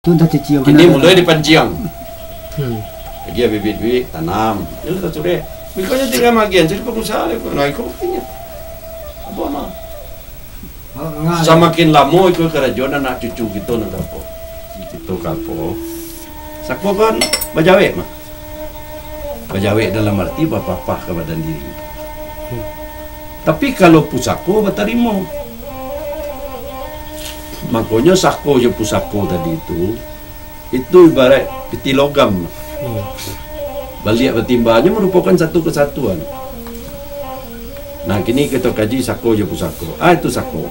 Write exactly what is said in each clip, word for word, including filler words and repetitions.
Tu dah ciciang. Kini mulai dipanciang. Hmm. Agiah bibit duit, tanam. Yo lah, tak sudah. Mikonyo tinggal magian, jadi pengusaha lah. Nah, iko buktinyo. Apo mah? Oh, ngai. Samakin lamo iko karajo anak cucu kito nan ka apo. Kito ka apo. Sako kan bajawek mah. Bajawek dalam arti bapapah ka badan diri. Hmm. Tapi kalau pusako batarimo. Makonyo sako jo pusako tadi tu, itu ibarat piti logam. Hmm. Baliak batimbanyo marupokan satu kesatuan. Nah, kini kito kaji sako jo pusako. Ah, itu sako.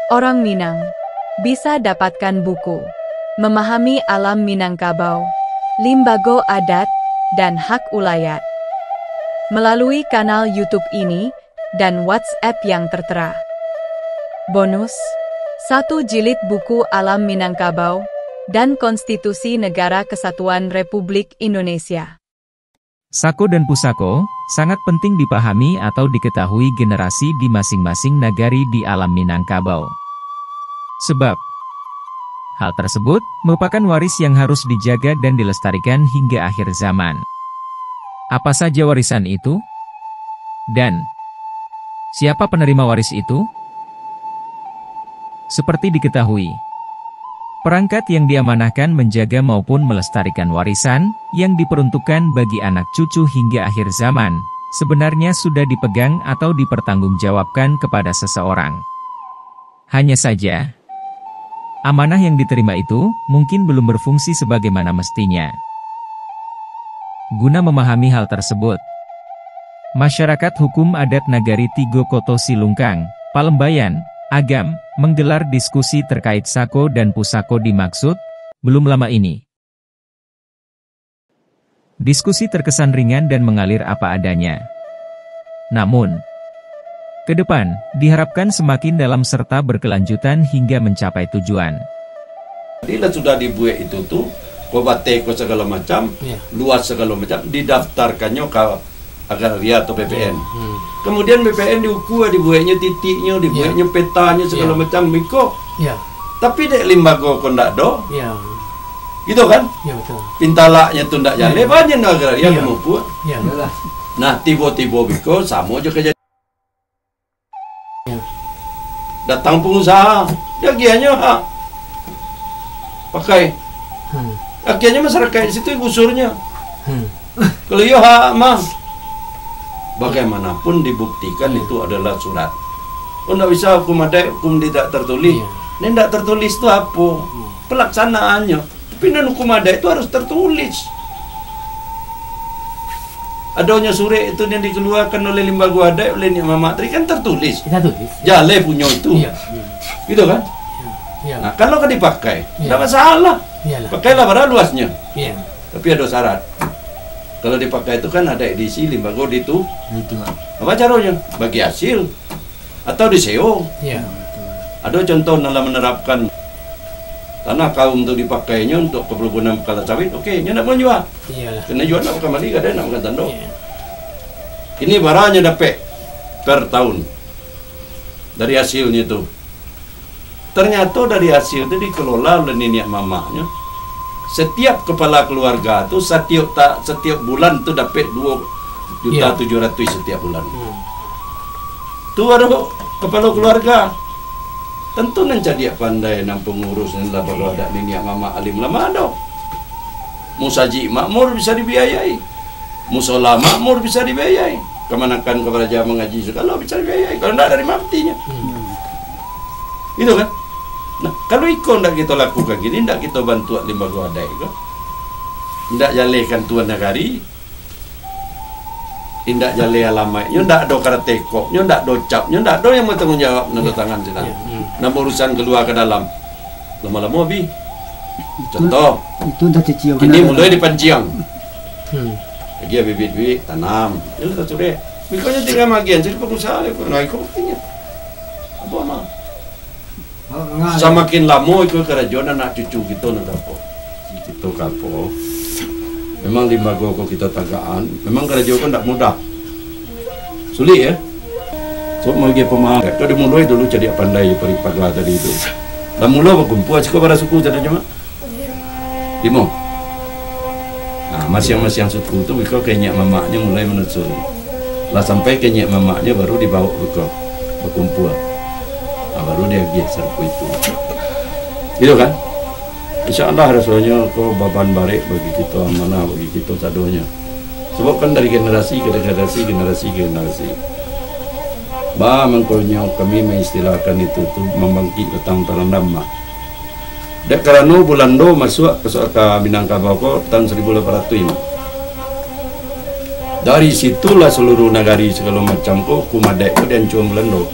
Orang Minang bisa dapatkan buku Memahami Alam Minangkabau, Limbago Adat, dan Hak Ulayat melalui kanal YouTube ini dan WhatsApp yang tertera. Bonus, satu jilid buku Alam Minangkabau dan Konstitusi Negara Kesatuan Republik Indonesia. Sako dan pusako sangat penting dipahami atau diketahui generasi di masing-masing nagari di alam Minangkabau. Sebab, hal tersebut merupakan waris yang harus dijaga dan dilestarikan hingga akhir zaman. Apa saja warisan itu? Dan siapa penerima waris itu? Seperti diketahui, perangkat yang diamanahkan menjaga maupun melestarikan warisan yang diperuntukkan bagi anak cucu hingga akhir zaman, sebenarnya sudah dipegang atau dipertanggungjawabkan kepada seseorang. Hanya saja, amanah yang diterima itu mungkin belum berfungsi sebagaimana mestinya. Guna memahami hal tersebut, masyarakat hukum adat Nagari Tigo Koto Silungkang, Palembayan, Agam, menggelar diskusi terkait sako dan pusako dimaksud, belum lama ini. Diskusi terkesan ringan dan mengalir apa adanya. Namun, ke depan diharapkan semakin dalam serta berkelanjutan hingga mencapai tujuan. Jadi lah sudah dibuek itu tu, ko bateh ko sagalo macam, Ya. luas sagalo macam, didaftarkannyo ka agraria atau B P N. Hmm. Kemudian B P N diukua, dibueknyo titiknyo, dibueknyo Ya. petanyo, segalo Ya. macam, iko. Ya. Tapi dek limbago ko ndak do. Ya. Gitu kan? Ya, betul. Pintalaknyo tu ndak Ya. jaleh, banyak ndak agraria Ya. ka mupuk. Ya. Nah, tibo-tibo biko samo jo kajadian. Ya. Datang pengusaha, diagiahnyo hak pakai. Hmm. Akhirnyo masyarakat di situ gusurnyo. Hmm. Kalau iyo hak mah, bagaimanapun dibuktikan Ya. itu adalah surat. Oh, ndak bisa hukum adat, hukum tidak tertulis. Ya. Ini ndak tertulis tu apo? Hmm. Pelaksanaannyo. Tapi nan hukum adat itu harus tertulis. Adonyo surek itu yang dikeluarkan oleh limbago adat, oleh Niak Mamak tadi kan tertulis. Tertulis. Jaleh punyo itu. Iya. Gitu kan? Iya. Nah, kalau ka dipakai, Iya. ndak masalah. Iyalah. Pakailah bara luasnyo. Iya. Tapi ado syarat. Kalau dipakai itu kan ado edisi limbago di tu. Itu. Apa caronyo? Bagi hasil. Atau disewa. Iya. Ado contoh nan lah menerapkan tanah kaum tu dipakainyo untuk keperluan bakala sawit, oke, nyo nak manjua. Iyalah. Kena jua nak bakambali, kada nak makan tando. Iya. Ini bara nyo dapek per tahun dari hasilnyo tu. Ternyato dari hasil tu dikelola oleh niniak mamaknyo. Setiap kepala keluarga tu setiap ta-, setiap bulan tu dapek dua juta tujuh ratus setiap bulan. Hmm. Tu baru kepala keluarga. Tentu nan cadiak pandai, nan pengurus, nan lah baru adat niniak mamak alim ulama ado. Musajik makmur bisa dibiayai. Musola makmur bisa dibiayai. Kamanakan kabaraja mangaji sagalo bisa dibiayai. Kalau ndak, dari ma petinyo? Hmm. Gitu kan? Nah, kalau iko ndak kito lakukan gini, ndak kito bantuak limbago adaik ko, ndak jalehkan tuan nagari, indak jaleh alamaiknyo, ndak ado karatekopnyo, ndak ado capnyo, ndak ado yang batanggung jawab, nanda Ya. tangan sinan. Ya. Hmm. Nan urusan kalua ka dalam. Lamo-lamo abih. Itu, Contoh, itu dah ciciang kini kena mulai dalam. dipanciang. Hmm. Agiah bibit duit, tanam. Yo lah, tak sudah. Mikonyo tinggal magian, jadi pengusaha lah. Nah, iko buktinyo. Apo mah? Oh, ngai. Samakin lamo iko karajo anak cucu kito nan ka apo. Kito ka apo? Memang limbago ko kito tagakan, memang karajo ko ndak mudah. Sulik, yo. So, maagi pamahaman. Kito dimuloi dulu cadiak pandai parik paga tadi tu. Lah mulo bakumpua, cako bara suku sadonyo, Mak? Limo. Nah, masiang-masiang suku tu, biko kenyek mamaknyo mulai manusuri. Lah sampai kenyek mamaknyo baru dibawok biko, bakumpua. Nah, baru diagiah sarupo itu. Gitu kan? Insya Allah rasonyo ko baban barek bagi kito, amanah bagi kito sadonyo. Sabab kan dari generasi ka generasi, generasi ka generasi. Ba, mangkonyo kami maistilahkan itu tu mambangkik batang tarandam, mah. Dek karano Bulando masuak ka, ka Minangkabau ko tahun saribu lapan ratuih, mah. Dari situlah saluruh nagari sagalo macam ko, hukum adaik ko diancuan Bulando.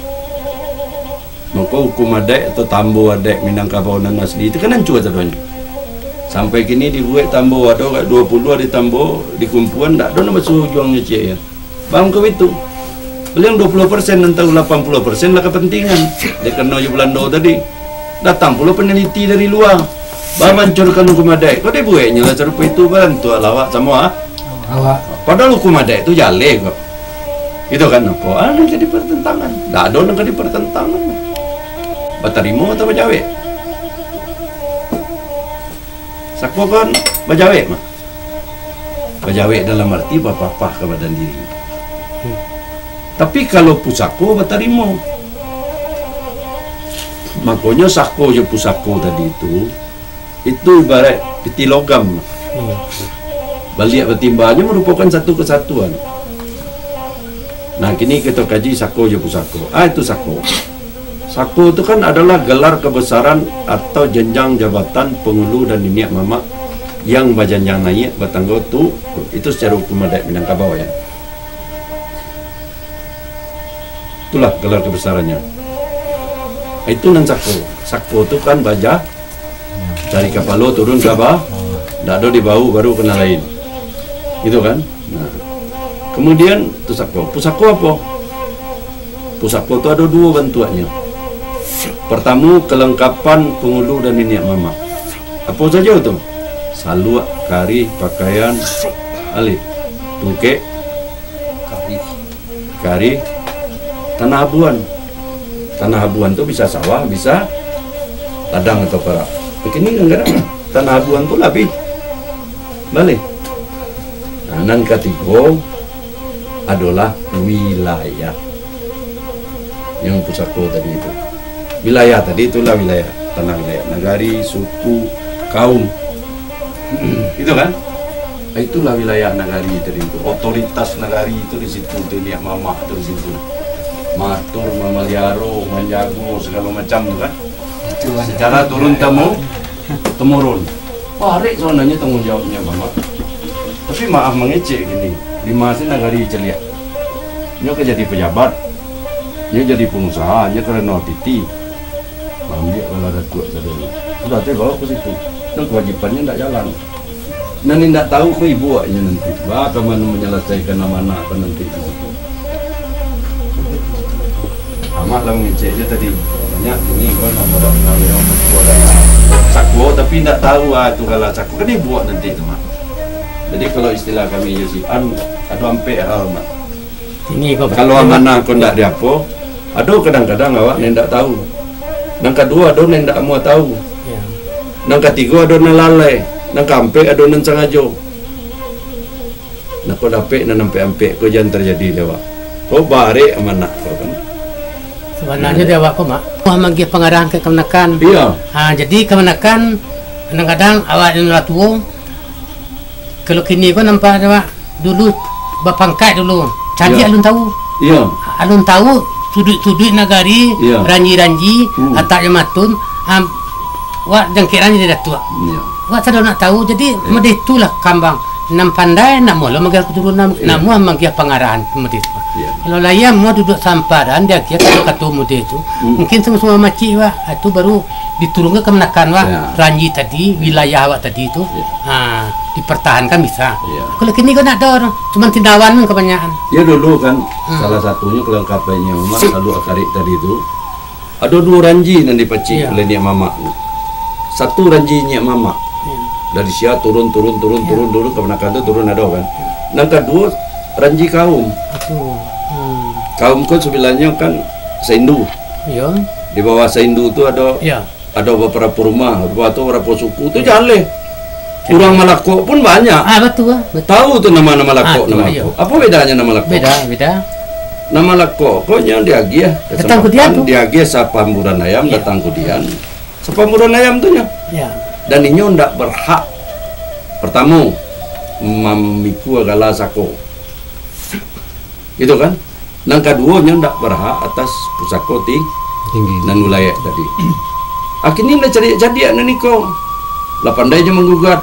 Mako, hukum adaik atau tambo adaik Minangkabau nan asli tu kan ancua sadonyo. Sampai kini dibuek tambo, ado agak duo puluah di tambo, di kumpuan, ndak ado nan basuo ujuangnyo ciek, yo. Bang, kau itu. Paling duo puluah persen atau lapan puluah persen lah kapantingan. Dek karano jo Bulando tadi. Datang pulo panaliti dari lua. Ba, mancurkan hukum adaik. Kok dibueknyo lah sarupo itu, barantuak lah awak samo, ah. Awak. Padahal hukum adaik tu jaleh kok. Gitu kan, apo? Ah, nan jadi pertentangan. Ndak ado nan ka dipertentangan. Batarimo atau bajawek? Sako kan bajawek, mah. Bajawek dalam arti bapapah ka badan diri. Hmm. Tapi kalau pusako batarimo. Makonyo sako jo pusako tadi tu, itu ibarat piti logam. Hmm. Baliak batimbanyo marupokan satu kesatuan. Nah, kini kito kaji sako jo pusako. Ah, itu sako. Sako tu kan adalah gelar kebesaran atau jenjang jabatan pangulu dan niniak mamak yang bajanjang naiak, batanggo tu, itu secara hukum adaik Minangkabau, yo. Itulah gelar kebesarannyo. Itu nan sako. Sako tu kan baja, dari kapalo turun ka bawah, ndak ado di bahu baru ka nan lain. Gitu kan? Nah. Kemudian, tu sako. Pusako apo? Pusako tu ado duo bantuaknyo. Pertamo, kelengkapan pangulu dan niniak mamak. Apo sajo tu? Saluak, karih, pakaian, alih, tungkek, karih, tanah abuan. Tanah abuan tu bisa sawah, bisa ladang atau parak. Kini kadang-kadang tanah abuan tu labiah. Baleh. Nah, nan katigo adolah wilayah. Yang pusako tadi itu. Wilayah tadi itulah wilayah. Tanah wilayah nagari, suku, kaum. Itu kan? Itulah wilayah nagari tadi itu. Otoritas nagari itu di situ, tu niniak mamak tu di situ. Maatur, mamaliaro, manjago, sagalo macam tu kan. Secara turun temu-, temurun. Barek sabananyo tanggung jawabnyo, Bang. Tapi maaf mangecek gini, di ma se nagari caliak. Nyo ka jadi pejabat, nyo jadi pengusaha, nyo karano titi. Maambiak bala datuak sadonyo. Sudah tu bawa ka situ. Nan kawajibannyo ndak jalan. Nan indak tahu ko ibo awaknyo nanti. Ba, ka mano manyalasaikan amanah ko nanti di situ. Amak lah mangecek je tadi. Banyak ini ko nak budak nan yang buku adalah sako, tapi indak tahu, ah, tu kalau sako kan ibo awak nanti tu, Mak. Jadi kalau istilah kami je si An, ado ampek hal, Mak. Ini ko, Pak. Kalau amanah ko ndak diapo, ado kadang-kadang awak nan indak tahu. Nan kaduo ado nan indak amuah tahu. Ya. Nan katigo ado nan lalai. Nan kaampek ado nan sangajo. Nah, ko dapek nan ampek-ampek ko jan tarjadi di awak. Ko barek amanah ko kan. Sabananyo di awak ko, Mak, amuah magiah pangarahan ka kamanakan. Iyo. Ha, jadi kamanakan kadang-kadang awak nan lah tuo, kalau kini ko nampak awak dulu bapangkaik dulu, cadiak Iyo. alun tahu. Iyo. Alun tahu suduik-suduik nagari, Iyo. ranji-ranji, Hmm. atak jamatun, am, wak jangkek ranji di datuak. Iyo. Wak sado nak tahu, jadi Iyo. modeh itulah kambang. Nan pandai nak mulo magiah keturunan, Iyo. nak muah magiah pangarahan modeh tu. Iyo. Kalau layia muah duduak samparan, diagiah kato-kato modeh tu, Hmm. mungkin samo-samo macik, wak. Ah, tu baru diturunkan kamanakan, wak. Iyo. Ranji tadi, wilayah awak tadi tu, Iyo. ha, dipertahankan bisa. Iyo. Kalau kini ko ndak ado, cuman tindawan kabanyakan. Iyo, dulu kan, Hmm. salah satunyo kelengkapannyo, Mak, saluak karih tadi tu. Ado duo ranji nan dipacik Iyo. oleh niak mamak tu. Satu ranji niak mamak. Iyo. Dari sia turun, turun, turun, Ya. turun, turun, kamanakan tu turun ado kan. Nan kaduo, ranji kaum. Betul. Hmm. Kaum ko sabilannyo kan saindu. Iya. Di bawah saindu tu ado, Ya. ado babarapo rumah, babarapo suku tu Ya. jaleh. Urang Malakok pun banyak. Ah, betul lah. Betul. Tahu tu nama-nama Malakok, Ah, tu, nama iya. Malakok. Apa bedanya nama Malakok? Beda, beda. Nama Malakok ko nyo diagiah Datang kudian tu. Diagiah sapamburan ayam, Ya. datang kudian. Sapamburan ayam tu nyo. Ya. Dan inyo ndak berhak, pertamo, mamikua gala sako. Gitu kan? Nan kaduo, nyo ndak berhak atas pusako ti-, Tinggi. Nan wilayah tadi. Akhirnyo lah cadiak-cadiak nan iko. Lah pandai nyo manggugat.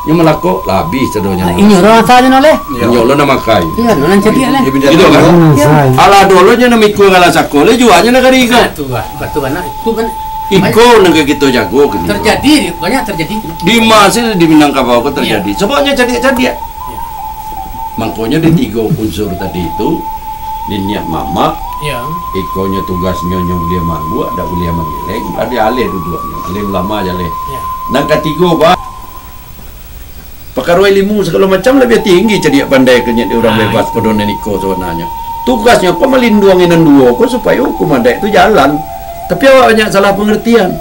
Nyo Malakok, lah abih sadonyo. Ah, inyo lo asalnyo no leh. Inyo lo nan makai. Iya, no nan cadiak leh. Gitu kan? Iya. Alah dolo nyo nan mikua gala sako, leh juanyo nagari ko. Ah, tu, Bah. Batu bana, itu kan Iko nan ka kito jago kini. Terjadi, banyak terjadi. Di ma sih di Minangkabau ko terjadi. Iya. Sababnyo cadiak-cadiak. Iya. Mangkonyo di tigo unsur tadi tu, di niat mamak, Iya. ikonyo tugasnyo nyo buliah mangguak, dak buliah mangileng, ado aleh duduaknyo, aleh ulama jaleh. Iya. Nan katigo, Bah, Pakaro ilimu sagalo macam labiah tinggi cadiak pandai kanyek di urang Ah, bebas itu. Pado nan iko sabananyo. Tugasnyo ko malinduangi nan duo ko supayo hukum adaik tu jalan. Tapi awak banyak salah pangartian.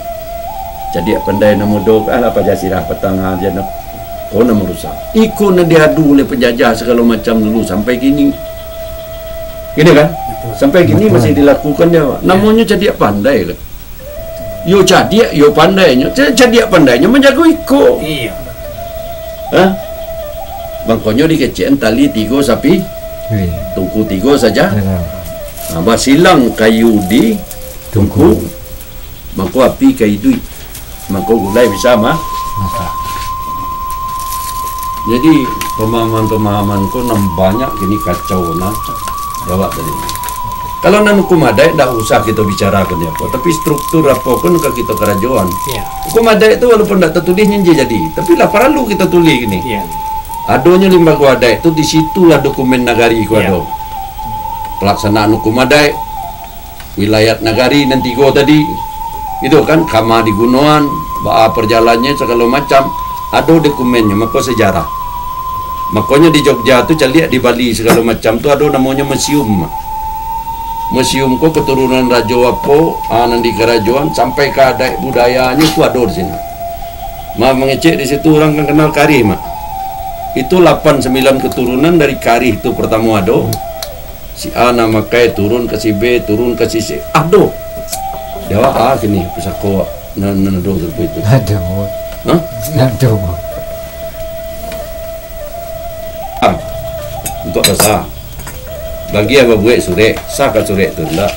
Cadiak pandai nan mudo ko alah paja sirah patang aja nak. Ko nan marusak. Iko nan diadu oleh panjajah sagalo macam dulu sampai kini. Gini kan? Betul. Sampai kini Betul. masih dilakukan dia. Ya. Namonyo cadiak pandai kan. Yo cadiak, yo pandainyo. Ca-, cadiak pandainyo manjago iko. Iya. Hah? Mangkonyo dikecekan tali tigo sapi, Iya. tungku tigo saja. Iya. Nah, basilang kayu di Tungku. tungku, mangko api ka iduik, mangko gulai bisa ma-, Masak. Jadi, pemahaman-pemahaman ko nan banyak kini kacau nah, di awak tadi. Kalau nan hukum adaik, ndak usah kito bicarakan apo, tapi struktur apo pun ka kito karajoan. Ya. Hukum adaik tu walaupun ndak tatulih nyo jadi, tapi lah paralu kito tulih kini. Ya. Adonyo limbago adaik tu, di situlah dokumen nagari ko Ya. ado. Pelaksanaan hukum adaik, wilayat nagari nan tigo tadi, itu kan, kama digunoan, baa parjalannyo, sagalo macam, ado dokumennyo, mako sejarah. Makonyo di Jogja tu caliak, di Bali sagalo macam tu ado namonyo museum. Museum ko keturunan rajo apo, ah, nan di karajoan, sampai ka adaik budayanyo tu ado di sinan. Ma-, mangecek di situ urang kan kenal Karih, Mak. Itu lapan sambilan keturunan dari Karih tu pertamo ado. Si A nan makai turun ka si B, turun ka si C. Ado. Di awak a kini pusako awak nan, nan ado sarupo itu. Ado. Hah? Ado. Ah, untuak basa. Bagi a babuek surek, sah ka surek tu ndak?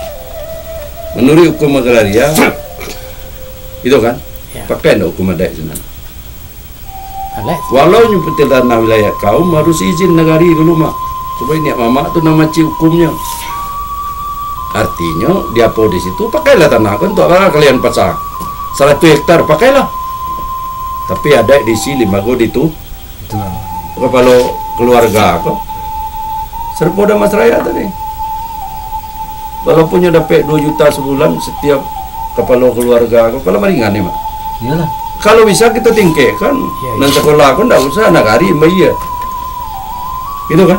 Manuruik hukum agraria, itu kan? Ya. Pakai ndak hukum adaik sinan? Alek. Walau nyo putih tanah wilayah kaum, harus izin nagari dulu, Mak. Supayo niat mamak tu nan maci hukumnyo. Artinyo, di apo di situ, pakailah tanah ko untuak kalian pasa. Saratuih hektar, pakailah. Tapi adaik di si limbago di tu, Betul. kapalo kaluarga ko. Sarupo Damas Raya tadi. Walaupun nyo dapek duo juta sabulan satiap kapalo kaluarga ko, kalau maringan ni, Mak. Iyolah. Kalau bisa kito tingkekkan, Iya, iya. nan sakolah ko ndak usah nagari bayia. Gitu kan?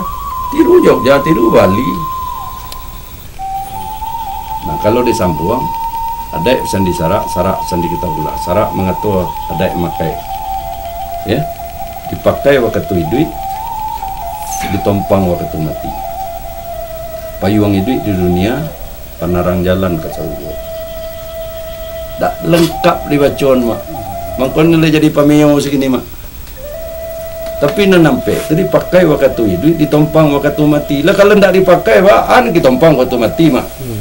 Tiru Jogja, tiru Bali. Nah, kalau di Sambuang, adaik sandi sarak, sarak sandi kita pula. Sarak mangato adaik makai. Ya, dipakai wakatu iduik, ditompang wakatu mati. Payuang iduik di dunia, panarang jalan ka sarugo. Dak lengkap dibacoan, Mak. Mangko ni lah jadi pameo sakini, Mak. Tapi nan ampek tu dipakai wakatu iduik, ditompang wakatu mati. Lah kalau ndak dipakai, Mak, an ditompang wakatu mati, Mak. Hmm.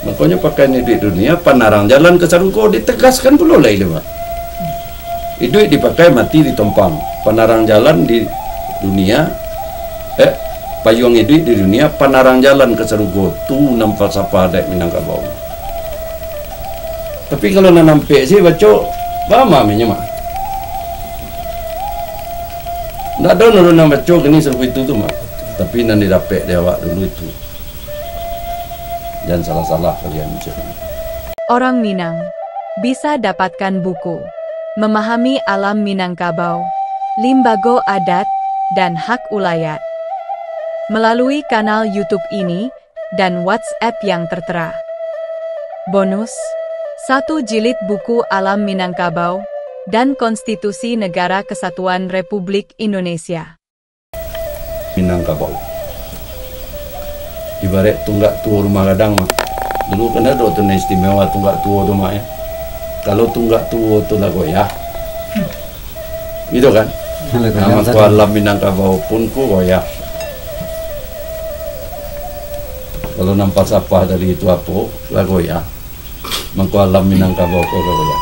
Makonyo pakaian iduik dunia, panarang jalan ka sarugo, ditegaskan pulo lai, Mak. Iduik dipakai, mati ditompang. Panarang jalan di dunia, eh, payuang iduik di dunia, panarang jalan ka sarugo. Tu nan falsafah adaik Minangkabau. Tapi kalau nan ampek se baco, baa maminyo, Mak? Ndak ado nan, nan baco kini sarupo itu tu, Mak. Tapi nan didapek di awak dulu itu. Jan salah-salah kalian, cek. Orang Minang, bisa dapatkan buku Memahami Alam Minangkabau, Limbago Adat, dan Hak Ulayat melalui kanal YouTube ini dan WhatsApp yang tertera. Bonus, satu jilid buku Alam Minangkabau dan Konstitusi Negara Kesatuan Republik Indonesia. Minangkabau. Ibaraik tunggak tuo rumah gadang, Mak. Dulu kan ado tu nan istimewa tunggak tuo tu, Mak, yo. Kalau tunggak tuo tu lah goyah, gitu kan? Kalau nah, mangko alam Minangkabau pun ko goyah. Kalau nan falsafah tadi itu apo, lah goyah. Mangko alam Minangkabau ko goyah.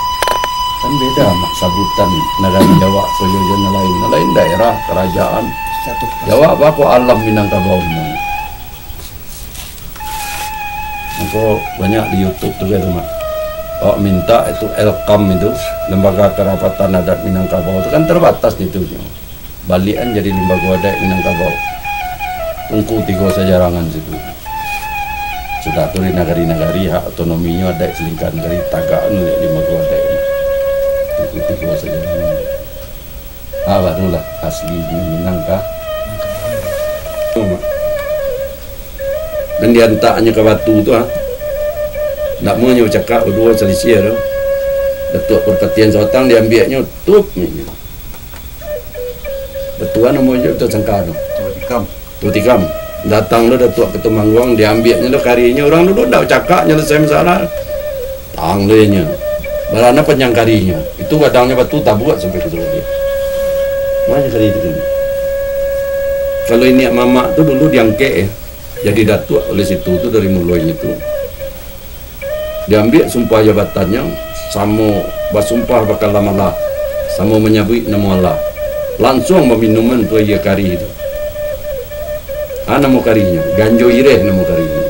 Kan beda, Mak, sabutan nagari Jawa, soyo jo nan lain. Nan lain daerah, karajaan. Jawa apo ko alam Minangkabau memang. Mangko banyak di YouTube tu kan, Mak. Awak minta itu L K A M itu, Lembaga Kerapatan Adat Minangkabau tu kan terbatas itu. Baliakan jadi limbago adaik Minangkabau. Tungku tigo sajarangan situ. Sudah tu di nagari-nagari hak otonominyo adaik salingka nagari tagak anu dek limbago adaik. Tungku tigo sajarangan. Ah, barulah asli Minangka. Dan diantaknyo ka batu tu, ah. Ndak mau nyo cakak baduo salisiah tu. Datuak Parpatian Sabatang diambiaknyo tup. Batuan namo jo tu sangka tu. Tuo Tikam. Tuo Tikam. Datang tu Datuak Ketumangguang, diambiaknyo tu karinyo. Urang dulu ndak bacakak, nyalasai masalah. Tang leh nyo. Barana panjang karinyo. Itu gadangnyo batu tabuak sampai ka dia. Banyak kari tu kini. Kalau iniak mamak tu dulu diangkek, eh. Jadi datuak oleh situ tu dari mulonyo tu. Diambiak sumpah jabatannyo, samo basumpah bakalam Allah, samo manyabuik namo Allah. Lansuang baminuman tu aia kari tu. Ah, namo karinyo, ganjo ireh namo karinyo.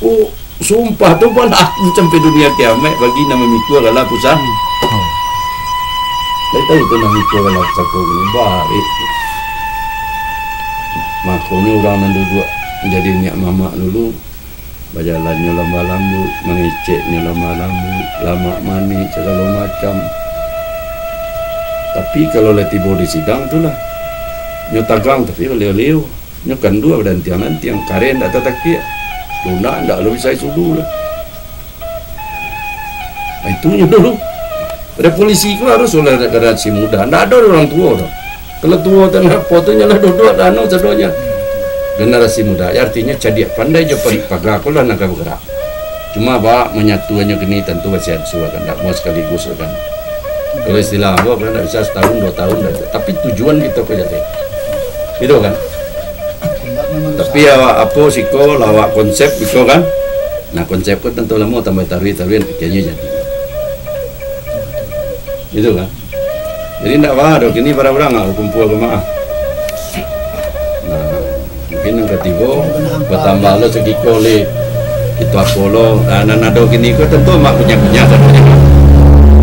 Oh, sumpah tu pun aku sampai dunia kiamat bagi nan mamikua gala pusang. Lai tahu tu nan mikua gala pusako gini, barik. Makonyo urang nan duduak jadi niak mamak dulu, bajalannyo lamah lambuik, mangeceknyo lamah lambuik, lamak manih, sagalo macam. Tapi kalau lah tibo di sidang tu lah, nyo tagang tapi baliau-liau. Nyo kandua badantiang-dantiang, kareh ndak tatakiak, lunak ndak lo bisa sudu lah. Nah, itunyo dulu. Revolusi ko harus oleh generasi muda, ndak ado urang tuo doh. Kalau tuo tu ndak apo tu, nyo lah duduak lah anu sadonyo. Generasi muda, artinyo cadiak pandai jo parik paga ko lah nan ka bagarak. Cuma baa manyatuannyo kini tantu basiansua kan, ndak mau sakaligus kan. Kalau istilah ambo kan ndak bisa satahun, duo tahun, ndak bisa. Tapi tujuan kito ko jadi. Gitu kan? Tapi awak apo siko, lawak konsep biko kan. Nah, konsep ko tantu lamo tambah taruih-taruih, akhirnyo jadi. Gitu kan? Jadi ndak baa doh, kini barang-barang lah bakumpua ka maah. Nah, mungkin nan katigo, batambah lo sakiko leh. Itu apo lo, nah, nan ado kini ko tantu amak kunyah-kunyah sadonyo.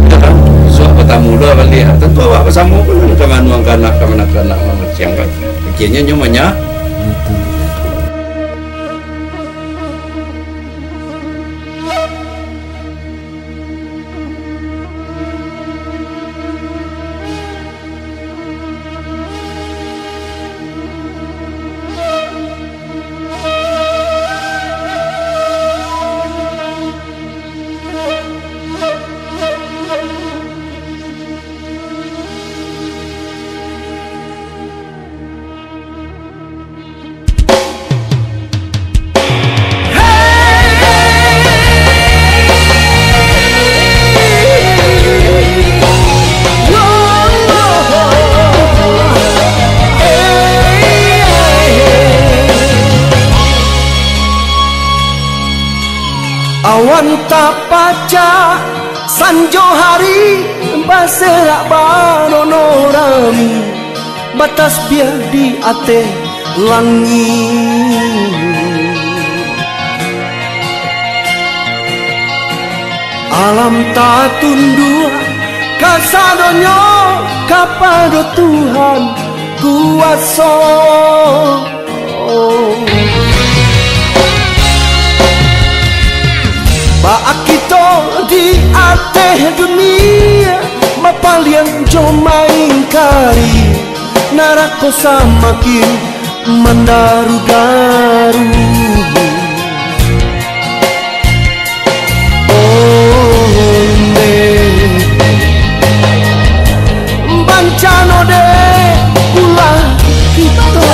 Ya kan? Isuak batamu lo baliak, tantu awak basamo pun nan ka manuang kanak, ka manakanak, mamaciang kan. Akhirnyo nyo manya-, Awan tapacah, sanjo hari baserak barono rami, batasbiah di ateh langik. Alam tatunduak kasadonyo kapado Tuhan kuaso. Baa kito di ateh dunia, bapaliang jo maingkari, narako samakin mandaru-daru. Onde, bancano dek ulah kito.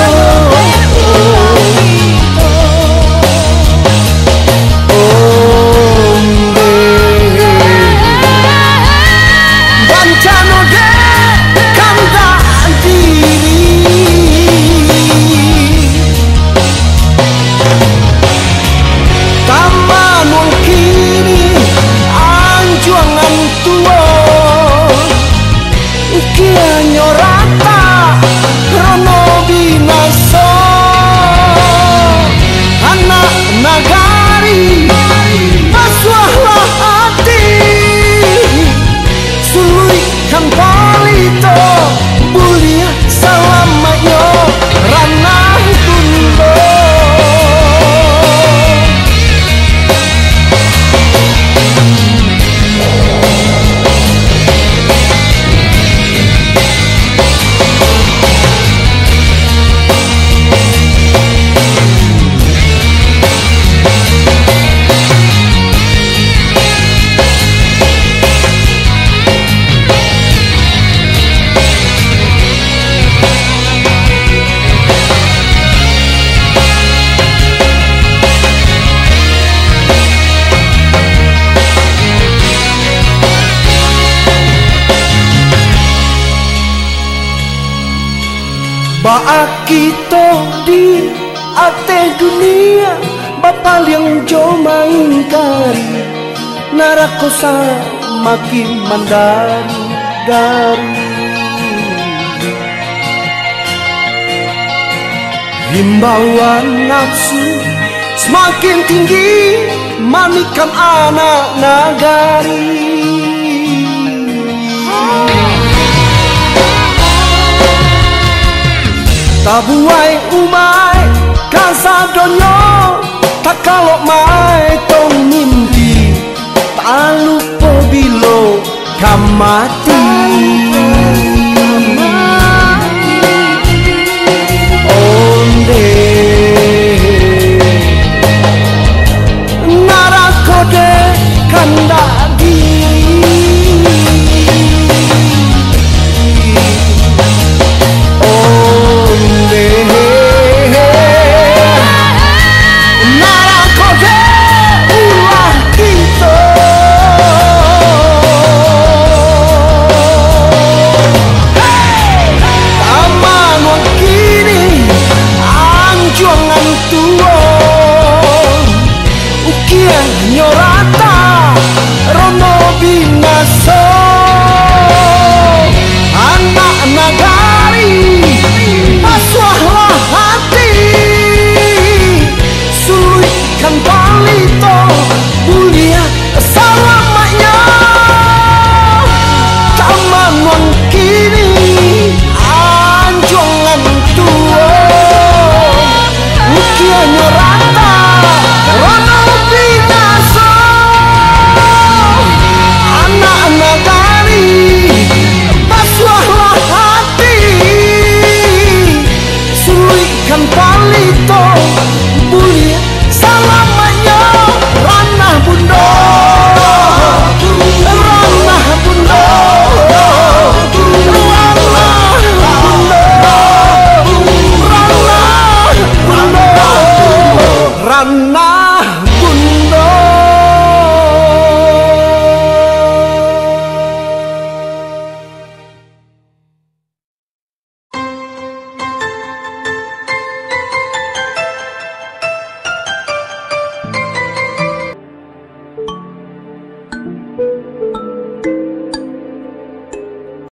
Onde, bancano dek kandak diri. Tamanuang kini anjuangan tuo, ukianyo rata rono binaso. Anak nagari, basuahlah ati. Suluikkan palito, buliah salamaiknyo ranah dundo. Baa kito di ateh dunia, bapaliang jo maingkari, narako samakin mandaru-daru. Himbauan nafsu samakin tinggi, manikam anak nagari. Tabuai umai kasadonyo, takalok maetong mimpi, talupo bilo ka mati.